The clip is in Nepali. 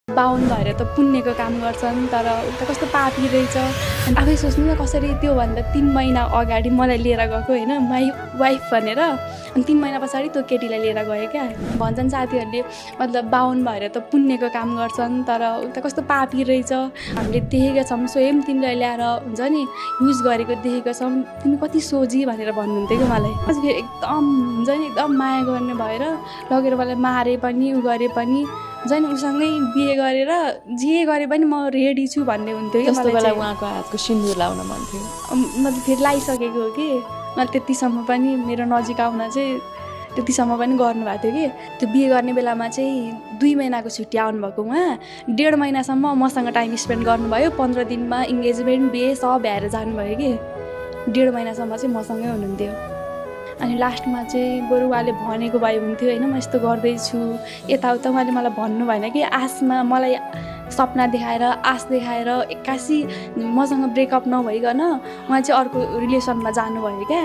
बाहुन भएर त पुण्यको काम गर्छन् तर उता कस्तो पापी रहेछ। अनि आफै सोच्नु न कसरी त्योभन्दा 3 महिना अगाडि मलाई लिएर गएको होइन माई वाइफ भनेर, अनि 3 महिना पछाडि त्यो केटीलाई लिएर गयो क्या। भन्छन् साथीहरूले मतलब बाहुन भएर त पुण्यको काम गर्छन् तर उता कस्तो पापी रहेछ। हामीले देखेका छौँ स्वयं तिमीलाई ल्याएर हुन्छ नि युज गरेको देखेका छौँ, तिमी कति सोझी भनेर भन्नुहुन्थ्यो कि मलाई। पछि फेरि एकदम हुन्छ नि एकदम माया गर्ने भएर लगेर मलाई मारे पनि उ गरे पनि हुन्छ नि उसँगै बिहे गरेर जे गरे पनि म रेडी छु भन्ने हुन्थ्यो कि त्यस्तो मलाई बेला चाहिँ। उहाँको हातको सिन्दुर लाउन मन थियो। मतलब फेरि लगाइसकेको हो कि मैले त्यतिसम्म पनि मेरो नजिक आउन चाहिँ त्यतिसम्म पनि गर्नुभएको थियो कि। त्यो बिहे गर्ने बेलामा चाहिँ 2 महिनाको छुट्टी आउनुभएको उहाँ 1.5 महिनासम्म मसँग टाइम स्पेन्ड गर्नुभयो। 15 दिनमा इङ्गेजमेन्ट बिहे सब भ्याएर जानुभयो कि 1.5 महिनासम्म चाहिँ मसँगै हुनुहुन्थ्यो। अनि लास्टमा चाहिँ बरु उहाँले भनेको भए हुन्थ्यो होइन म यस्तो गर्दैछु यताउता। उहाँले मलाई भन्नु भएन कि आशमा मलाई सपना देखाएर आश देखाएर 81 मसँग ब्रेकअप नभइकन उहाँ चाहिँ अर्को रिलेसनमा जानुभयो क्या।